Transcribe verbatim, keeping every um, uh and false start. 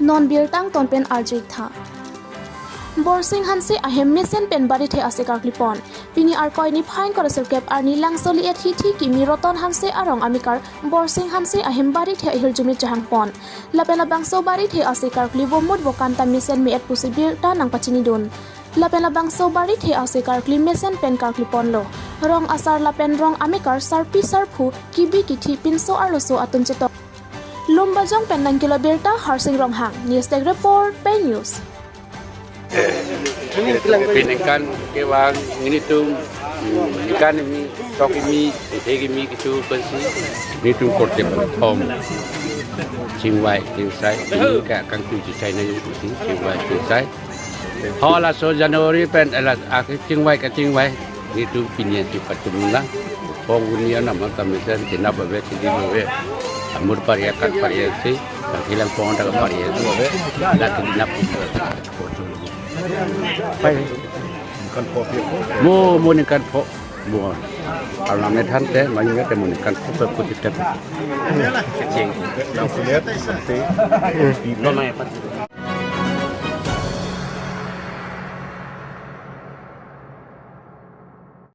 Non birta angton pen arju-ik tha. Borsing Hanse ahem mesen pen barithe ase karkli pon. Pini Arkoi niphai ingkoi ra sirkep arni Langsoli et hithi kimi Roton Hanse arong amekar Borsing Hanse ahem barithe ahirjume chehang pon. Lapen labangso barithe ase karkli bomut bokan ta mesen me-et pusi birta nangpachinidun. Lapen labangso barithe ase karkli mesen pen karkli ponlo. Rong asar lapen rong amekar, sarpi sarpo, kibi kithi, pinso arloso atum chetong. Lumbajong pen nangkelo birta Harsing Ronghang, News Desk Report, Pei News. Peningkan kevang nelitum, hmm, ningkan kimi, sok kimi, isi kimi kecho pensi nelitum korte pen thom chingvai chingsai, ningkan kangtui chingsai nangji pusi chingvai chingsai. Halaso January pen, eh, la, ah, kachingvai kachingvai nelitum pini an si patum lang. Pong uni anam ta mesen chenap ave, chidi ave. Amur pariak, kat pariak si, kanghilang pong ta pariak si ave. La chenap. Pai. Mo, mo ningkan pho. Mo. Arnam ne than te, mani ne te mo ningkan pho pe kuti te. Kaching. Nang kuliah, sante. Hmm.